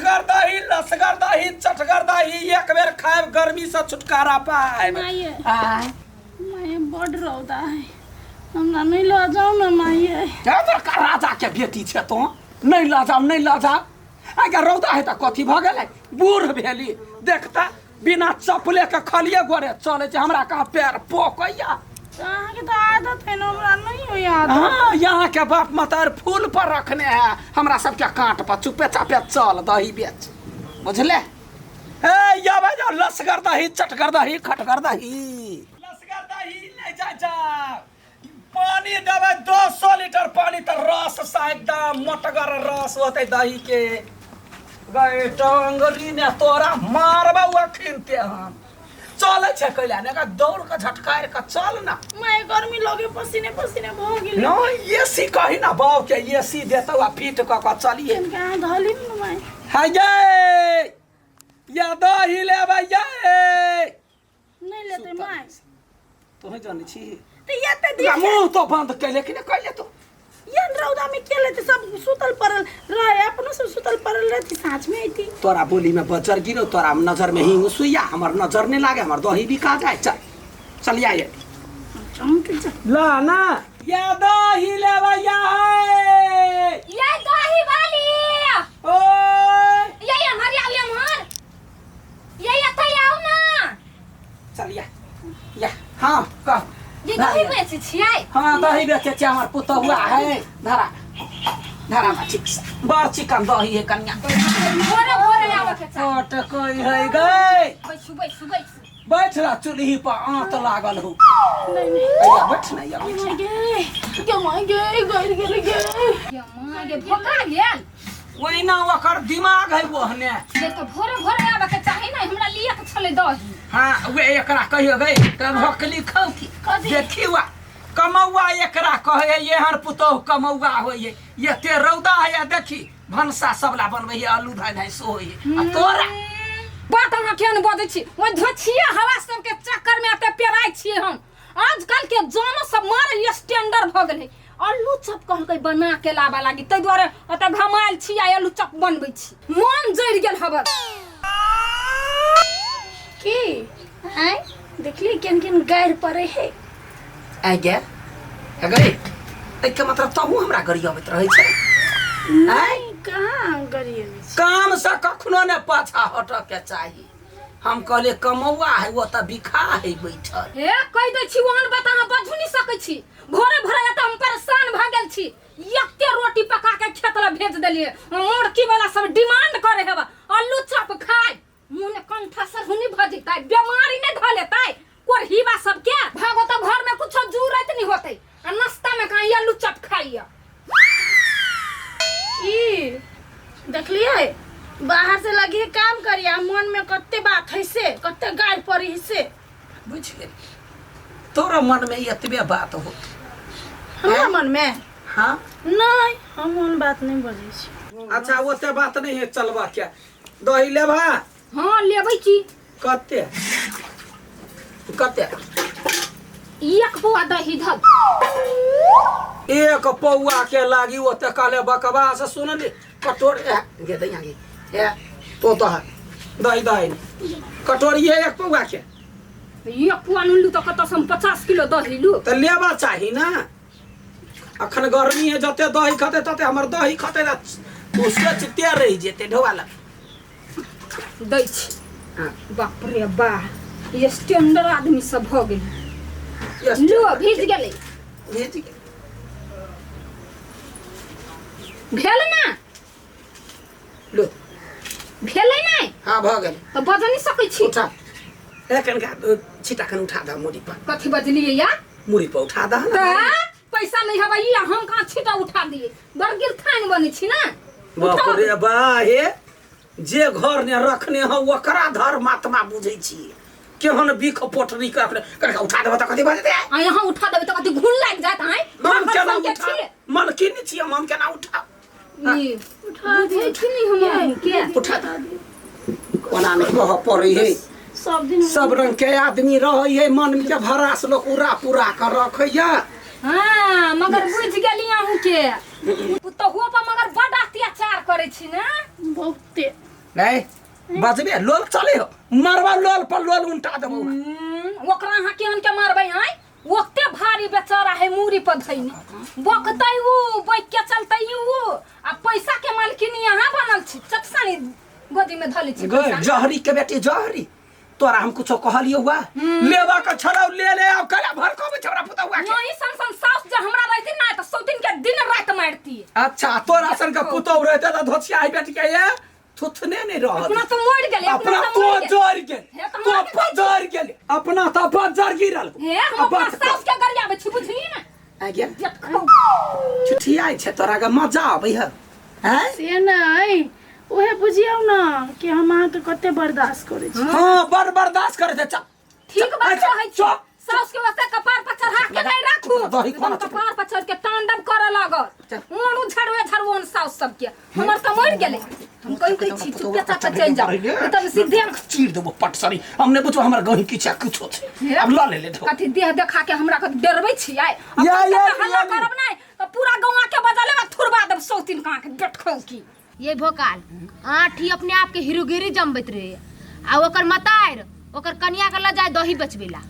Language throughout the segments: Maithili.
खटगर दही, लसगर दही, चटगर दही, एक बेर खायब गर्मी से छुटकारा पायब। माये। आय। माये, बड रौदा है, हमरा नहीं लऽ जाउ ने माये। हे बड़का राजा के बेटी छै तो, नहीं लऽ जाउ, नहीं लऽ जाउ। आगे रौदा है तऽ कथी भऽ गेलै? बूढ़ भेली, देखता बिना चप्पले के खलिए गोरे चलै छै, हमरा कहाँ पैर पोकैया। तऽ अहाँके तऽ आदत है ने, हमरा नहीं होइए आदत। हाँ, यहाँ के बाप मतार फूल पर रखने है, हमरा सबके कांट पर। चुपे चापे चल, दही बेच, बुझले? हे या भाई जाओ, लसगर दही, चटगर दही, खटगर दही, लसगर दही ले जा जा। पानी देबै 200 लीटर पानी तऽ रस सा एकदम मोटगर रस होतै दही के। गए टंगरी ने तोरा मारबौ अखिनते हम। चलै छै कैला ने, दौड़ के झटकार के चल ना। माय, गर्मी लगे, पसीने पसीने भऽ गेल। नहीं, एसी कही ना बाप के, एसी देतौ आ फिट कऽ के चलिए। कनिका अहाँ धऽ लियौ ने माय। है ये या दही लेबै ये? नहीं लेते माय। तोहे जानै छी। तऽ एते दिन मुँह तो बंद कैले कि नहीं कैले तो? एहन रौदा में के लेते? सब सुतल पड़ल रहे, अपनो सब सुतल पड़ल रहती, साँझ में अइती। तोरा बोली में बजर गिरो, तोरा नजर में ही सुइया, हमर नजर नहीं लागे, हमर दही बिका जाए। चल चल आइए। चमक जा। ला ना या दही लेबै या है। ये दही वाली। ओए। ये हमारी आउ, हमार ये एतै आउ ना। चल या या, हाँ कह। ये दही बेचै छियै? हाँ, दही बेचै छियै। हमर पुतहुआ है। धरा धरा बा, ठीक से बड़ चिकन दही है कन्या। भोरे भोरे आबऽ के चाही। कट कोई है गई। बैसू बैसू बैसू। बैठ रह चूल्ही पर, आंत लागल हो। नहीं नहीं। अइया बैठ ना, अइया बैठ। माय गे गे, माय गे, गइर गेल गे। ये माँ गे, भोका गेल। ओहिना ओकर दिमाग है ओहने। से तऽ भोरे भोरे आबऽ के चाही ने, हमरा लिए के छलै दही। हाँ, वे एकरा कहियो गई तऽ भोकली खाउ की? कथी? देखिवा कमौआ एकरा कहे, एहन पुतोह कमौआ होइए। एते रौदा है, देखी भनसा सबला बनबै है, आलू धाय धाय सो होइए आ तोरा बात अहाँ केहन बजै छी? ओहि धोछिया हवा सबके चक्कर में एते पेराइ छियै हम। आजकल के जानो सब मारे स्टैंडर्ड भऽ गेलै। आलू चप कहलकै बना के लाबा लागी, ताहि दुआरे ओतऽ घमायल छी आ आलू चप बनबै छी। मन जरि गेल हबर। की आय, देखली केन केन गारि पड़े है। आइ गे गई, एहिके मतलब तहू हमरा गरियबैत रहै छै? नहीं, कहाँ गरियबै छी? काम से कखनो ने पाछा हटऽ के चाही। हम कहलिए कमौआ है, ओ तऽ बिखा है बैठल। हे, कहि दै छी, ओहन बात अहाँ बाजू नहि सकै छी। भोरे भोरे एतऽ हम परेशान भऽ गेल छी। एते रोटी पका के खेत लए भेज देलियै, मुर्की वाला सब डिमांड करे हेबा आलू चप खाय। मुँह में कंठा सरहुनी भऽ जेतै, बेमारी नहि धऽ लेतै कोरहीबा सबके। भागो तऽ घर में कुछो जुरत नहि होतै आ नाश्ता में कहाँ आलू चप खाइया। की देखलियै, बाहर से लगी है काम करिया, मन में कते बात है से, कते गारि पड़ी है से। बुझि गेल, तोरा मन में एतबे बात हो? हमरा मन में? हाँ। नहीं, हम ओहन बात नहीं बजै छी। अच्छा, ओते बात नहीं है चलबा के। दही लेबा? हाँ, लेबै की। कते कते? एक पौआ दही धल। एक पौआ के लागी ओते कहले बकवास? सुनली कटोर ए गे दैया गे, ए तो तो दही दही कटोरी है एक पौआ के। एक पौआ नुनलू तऽ कतऽ से हम 50 किलो दही लू? तऽ लेबा चाही ना, अखन गर्मी है, जते दही खते तते हमर दही खते ना, तू सोचते रहि जेते ढोआ लग। दै छी। हाँ। बाप रे बा, ये स्टैंडर्ड आदमी सब भऽ गेल। लो, भीज गेलै। भीज गेल। भेल ना? लो। भेलै नहि? हाँ, भऽ गेल। तऽ बज नहि सकै छी। उठा ए कनका छिटा कन उठा दह मुड़ी पर। कथी बजलियै या? मुड़ी पर उठा दह ना। तऽ पैसा नहि हवा ई, हम कहाँ छिटा उठा दिए? बड़ गिरथान बनै छी ना। बाप रे बा, हे जे घर ने रखने हो ओकरा धर्मात्मा बुझै छी, केहन बिख पोटरी के रखने। कनका उठा देबह तऽ कथी भऽ जेतै? आ यहाँ उठा देबै तऽ कथी घुन लागि जायत? आँय, हम केना सबके उठा छियै। मन की नहि छी हम केना उठा? ई बुझै छी नहि हम अहाँके। उठा दे, ओना नहि कहऽ पड़ै है। सब दिन सब रंग के आदमी रहै है, मन के भरास लोक उड़ा पूरा के रखैया। हाँ, मगर बुझि गेली अहूँके पुतहुओ पर मगर बड अत्याचार करै छी ने? बहुते। नहीं बजबे लोल चले हो मरबा लोल पर लोल उल्टा देबो। ओकरा अहाँ केहन के मारबै आँय? ओते भारी बेचारा है मूड़ी पर धैने बकतै उ, बैठ के चलतै उ, आ पैसा के मालकिनी अहाँ बनल छी, चटसानी गोदी में धले छी गए पैसा। जहरी के बेटी जहरी, तोरा हम कुछो कहलियो हुआ? लेवा के छड़ाव ले ले आव कला भर को छौड़ा पुतौआ के। नहीं सन सन सास जे हमरा रहती ना त 100 दिन के दिन रात मारती। अच्छा तोरा सन के पुतौ रहते त धोछिया आई बेटी के ये थुथने नहीं रहत। अपना तो मर गेलै, अपना अपना तो तो मर गेलै। जर गेल, हे तऽ तो मर गेलै। पजर गेल, अपना तो बजर गिरल। हे हम आ अपना बात सास के गरियाबै छी बुझली ना। आ गेल देखो छुठियाइ छै तोरा के मजा आबै है हैं? से नहि, उहे बुझियौ ने कि हम अहाँके कते बर्दाश्त करै छी। हाँ बड़ बर्दाश्त करे छै। चल ठीक बात अच्छा, कहै छी। चल। सास के वास्ते कपार पर चढ़ा के नहीं राखू, दही खाना एकदम कपार पर चढ़ के तांडव करे लागल। चल। मोन उझड़वे झड़वन सास सबके हमर तऽ मरि गेलै। हम कहि दै छी चुपे चापे चलि जाउ, एकदम सीधे हम चीर देबो पट सरी। हमने बुझो हमर गही की छै कुछो छै। हे? अब ल ले ले धो। कथी देह देखा के हमरा के डरबै छी आइ? या, अपन या, तऽ हल्ला या, करब नहि तऽ पूरा गौआ के बदले में थुरबा देब सौतीन काँ के बेटखौ की। ये भोकाल आठी अपने आप के हीरोगिरी जमबैत रहे आ ओकर मतार ओकर कनिया के ल जाय दही बेचबेला।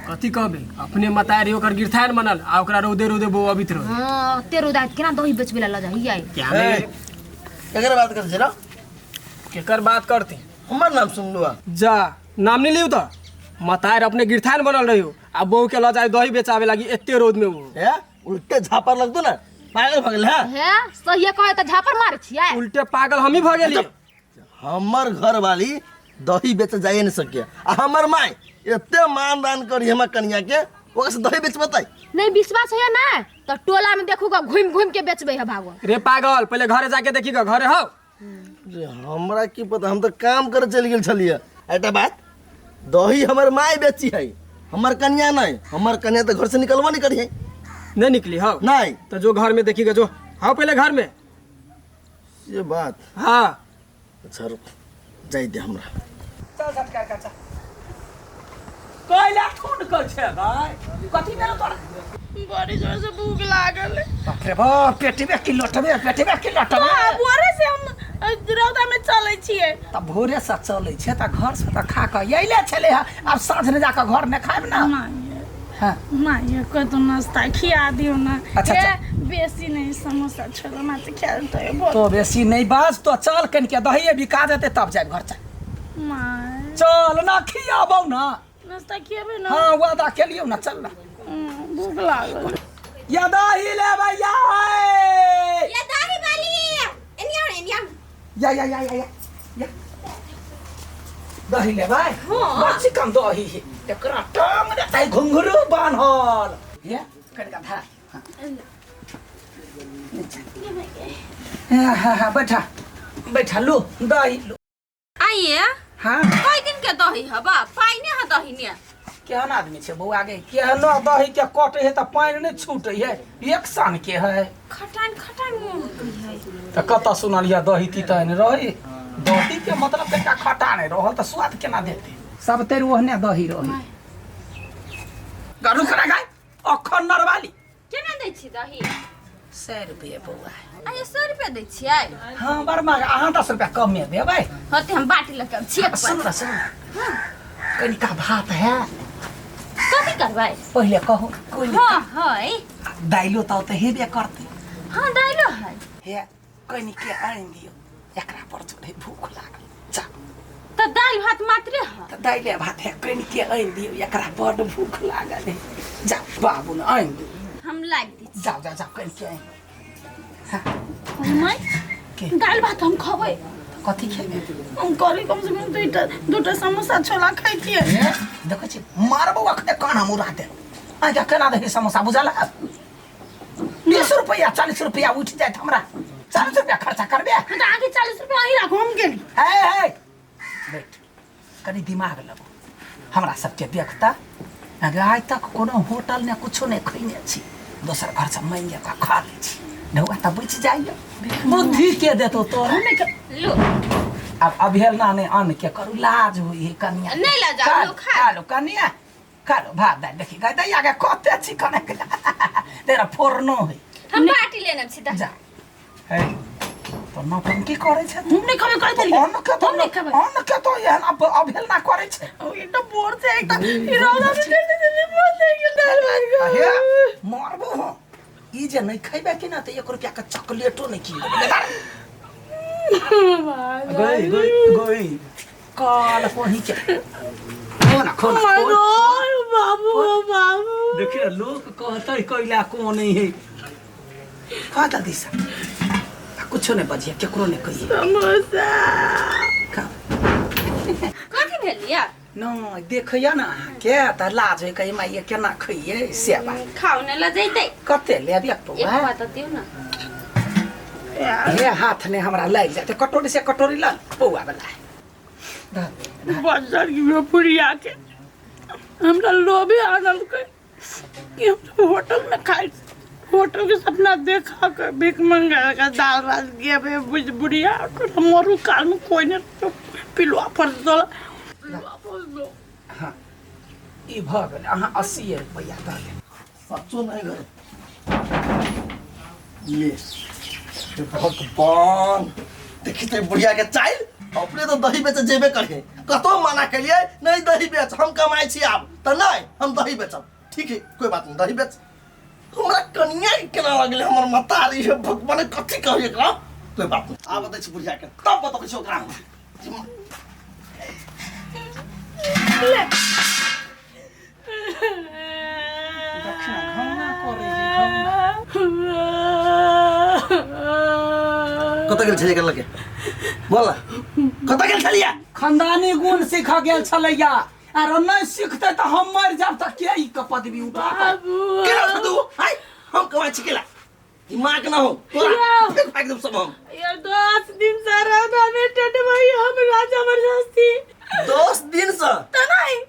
कथी कहबे अपने मतारी ओकर गिरथान बनल आ ओकरा रौदे रौदे बौअबित रहे। हाँ ओते रौदा केना दही बेचबेला ल जाय हियै। क्या ए, केकर बात कर छी ना? केकर बात करती? हमर नाम सुनलु आ। जा नाम नहीं लियौ त मतार अपने गिरथान बनल रहियो आ बहू के ल जाय दही बेचाबे लागी एते रौद में वो। ए उल्टे झापर लगतो ना पागल भ गेल है। हे सहिए कहे त झापर मारे छियै। उल्टे पागल हमही भ गेलियै। हमर घर वाली दही बेचे जाइए नहीं सके आ हमर माय एते मान दान करी हमर कनिया के ओकरा से दही बेचबतै। नहीं विश्वास होया ना त टोला में देखू ग घूम घूम के बेचबे है भागो। रे पागल पहले घरे जाके देखी ग घरे हो। रे हमरा की पता, हम तो काम करे चलि गेल छलियै। एकटा बात, दही हमर माय बेची है हमर कनिया नहीं। हमर कनिया तो घर से निकलबो नहीं करी है। नहीं निकली हो? नहीं। तो जो घर में देखी ग जो हाँ पहले घर में ये बात। हाँ। अच्छा रुक जाई दे हमरा। चल झटका कर चल। कोइला ठुन कर छे भाई, कथी भेल तोरा? बड़ी जोर से भूख लागल। बाप रे बाप, पेटवे की लटवे, पेटवे की लटवे। तो भोरे से हम रौदा में चलै छियै। त भोरे से चलै छै त घर से त खा के अइले छलै हँ, आब साँझ ने जाके घर ने खायब ना। हाँ। माय कतौ नाश्ता खिया दियौ ना। अच्छा, हे, अच्छा। बेसी नहीं समोसा छोला मात्र खिया देतै बहुत। तो बेसी नहीं बाज तो चल कनिके दहिए बिका जेतै तब जायब घर। चल माय चल ना खियाबौ ना। नाश्ता खिएबै ना। हाँ वादा केलियौ ना, चल ना। भूख लागल। या दही लेबै या या दही वाली एनिया एनिया या या या या या या दही लेबै। हाँ बच्ची कम दही है एकरा टांग देतै घुंघरू बान्हल। ये कनिका धरा। हाँ हाँ हाँ बैठा बैठा लो दही लो। आइए हाँ कई दिन के दही हबा पाइने ह दही ने। केहन आदमी छै बौआ गे, केहनो दही के कटे है त पानि नहि छूटे है, एक सन के है। खटान खटान मुंह है। त कतऽ सुनलियै दही तीतनि रही? दही के मतलब कनिका खटा नहि रहल त स्वाद केना देतै? सब तेर ओहने दही रही। रुक ना गाय, अखन नरवाली। केना दै छी दही? 100 रुपये बौआ। आइए 100 रुपया दै छियै? हाँ बड़ महग, अहाँ 10 रुपया कमे देबै। होते हम बाटी लऽ के छियै। सुन ना, सुन ना। कनिका भात है। कथी करबै? पहिले कहू कोइ हाँ है। दाइलो त ओतऽ हेबे करतै। हाँ दाइलो है। हे कनिके आनि दियौ, एकरा पर जोरे भूख लागल। जा त दालि भात मात्रे है। त दाइले भात है, कनिके आनि दियौ, एकरा बड भूख लागल है। जा बाबू ने आनि दियौ। हम लाबि दै छी। जाओ जाओ जाओ कनिके आनि। हाँ। माय दालि भात हम खबै। कथी खेबै? हम कहली कम से कम दुईटा दूटा समोसा छोला खैतियै। देखै छी मारबौ अखने कान हम उड़ा देब। अहाँके केना देबै समोसा बुझल है? 20 रुपया 40 रुपया उठि जायत हमरा। 40 रुपया खर्चा करबे? तऽ अहाँके 40 रुपया अहीं राखू, हम गेली। हे हे बैठ, कनि दिमाग लगो। हमरा सबके देखता अगर आइ तक कोनो होटल ने कुछो नहि खैने छी, दोसर घर से मांगि कऽ खा लै छी, ढौआ तऽ बचि जाइए। बुद्धि के देतो तोरा? लो आब अवहेलना नहि अन्न के करू, लाज होइ है कनिया। नहि लाज, लो खा लो कनिया, खा लो भात दालि। देखी गाय दैया के कते चिकन तेरा फोड़नो है। हम बाटी लेने छी जा हे तऽ नौटंकी करै छै हम नहि खेबै कहि देलियै अन्न के हम नहि खेबै अन्न के तो एहन अवहेलना करै छै ओ एकटा बोर छै एकटा ई रौदा में चलि चलि बोर छै कि दालि भात आ हे खाउ। मारबो हम ई जे नहि खैबे कि ना तऽ 1 रुपया के चॉकलेटो नहि कीन देबै गई गई गई काल कोही के खो ना खो ना खो। बाबू बाबू देखिए लोग कहते कैला को नहीं है खा जल्दी से आ कुछो नहीं बजिए केकरो नहीं कहिए समोसा खा कथी भेल या नहीं देखैया ना अहाँके तऽ लाज होइ कही माइये केना खइए से बात खाउ ने ल जैतै कते लेब एक एक पौआ पौआ तऽ दियौ ने हे हाथ ने हमरा लागि जाते कटोरी से कटोरी ल पौआ वाला बजर के पुड़िया के हमरा लोभे आनलकै कि हम सब होटल में खाइ छी। होटल के सपना देखा के भीख मंगा के दाल भात के बुझ बुढ़िया मरू काल में कोई नहीं तो पिलुआ फंस दल पिलुआ फंस दो हाँ ई भऽ गेल अहाँ 80 रुपैआ दऽ देब सचो नहीं घर ये हे भगवान देखी तो बुढ़िया के चाइल अपने तो दही बेचे जेबे करे कतो मना केलिए नहीं दही बेच हम कमाई छी आब त नहीं हम दही बेचब ठीक है कोई बात नहीं दही बेच हमरा कनिया के केना लगले हमर मतारी हे भगवान कथी कही एकरा कोई बात नहीं आब बतै छी बुढ़िया के तब बतबै छी ओकरा हम। दक्षिणा घौना करै छै घौना कतऽ गेल छलियै लगे बोल ना कतऽ गेल छलियै खानदानी गुण सीख गेल छलैया आर नहि सीखते तऽ हम मरि जायब तऽ के ई के पदवी उठा केना उठा दू हाय हम कमाइ छी केला ई माँ के ना हो तोरा फेंक फाक देब सब हम यार 10 दिन से रौदा में टटबई हम राजा जबरदस्ती 10 दिन से त नहीं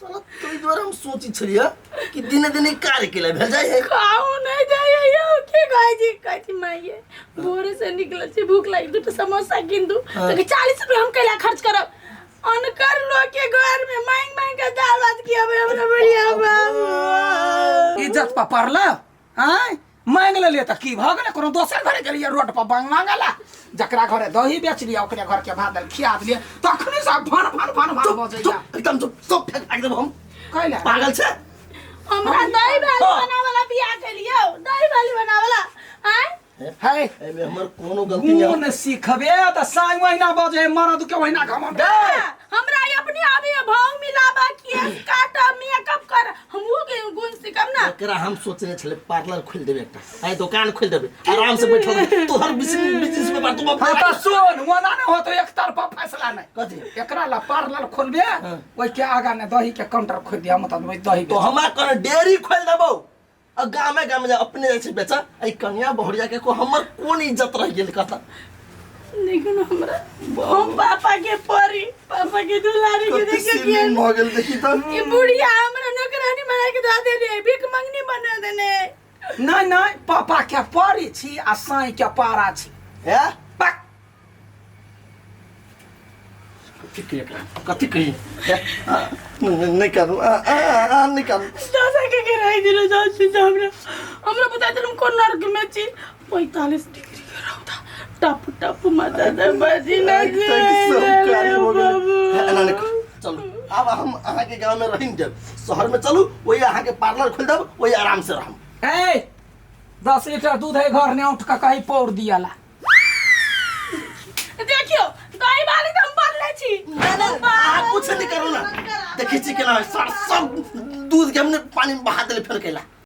साला तोई दुआरे हम सोची छलियै कि दिने दिने कार्य केला भेल जाइ है खाओ नहीं जाइए यौ के कहै छी कहै छी माइये भोरे से निकलल छी भूख लागि दूटा समोसा कीन दू तऽ 40 रुपया हम कैला खर्च करब अनकर लोग के घर में मांग मांग के दाल भात खियाबे हमरा बढ़िया बाबू इज्जत पर पड़ल आँय मांगि लेलियै तऽ की भऽ गेलै कोनो दोसर घरे गेलियै रोड पर मांग मांगला जकरा घरे दही बेच लियै ओकरे घर के भात दालि खिया देलियै तखने से भन भन भन भन चुप बजैया चुप एकदम चुप सब फेंक फाक देब हम कैला पागल छै हमरा दही भात हाँ। बनावला बियाह केलियौ दही भात बनावला आँय है एहिमे हमर कोनो गलती नहि गुण सीखबे तऽ साई महीना बजे मरद के महीना घमंड हमरा ई अपने आबे भाव मिलाबा केस काट मेकअप कर हमहू के गुण सीखब ना एकरा हम सोचने छले पार्लर खोल देबे एकटा आइ दुकान खोल देबे आराम से बैठल रहबे। तोहर बिजनेस बिजनेस में बात हाँ तऽ सुन ओना नहि होतो एक तरफा फैसला नहि कथी एकरा ला पार्लर खोलबे ओहि के आगा ने दही के काउंटर खोल दिया मतलब ओहि दही तो हमरा कहने डेयरी खोल देबो आ गामे गामे जा अपने जाइ छै बेचा आई कन्या बहुरिया के को हमर कोन इज्जत रह गेल कथा लेकिन हमरा हम पापा के परी पापा के दुलारी के कते देख के सीलिंग भऽ गेल देखी तऽ ई बुढ़िया हमरा नौकरानी बना के दऽ देने भीख मंगनी बना देने नहि नहि पापा के परी छी आ साई के पारा छी हे पक कथी कही एकरा कथी कही हे, आ, नहि करू आ, आ, आ, नहि करू दादा के गिराई दिलो जाऊ छी हमरा हमरा बता देलु कोन नर्क में छी 45 डिग्री के रौदा टप टप मदद बजी न सब कार्य हो गेलै। हे, एना नहि करू। चलू आब हम अहाँके गाँवमे रहि नहि देब शहरमे चलू वही अहाँके पार्लर खोलि देब वही आराम से रहब ए 10 लीटर दूध है घर ने उठ के कहीं पौर दियाला देखियो दही वाली तो हम बनले छी नहीं नहीं अहाँ कुछ नहीं करू ना देखै छी केना सर सब दूध के हमने पानी में बहा देले फेर कैला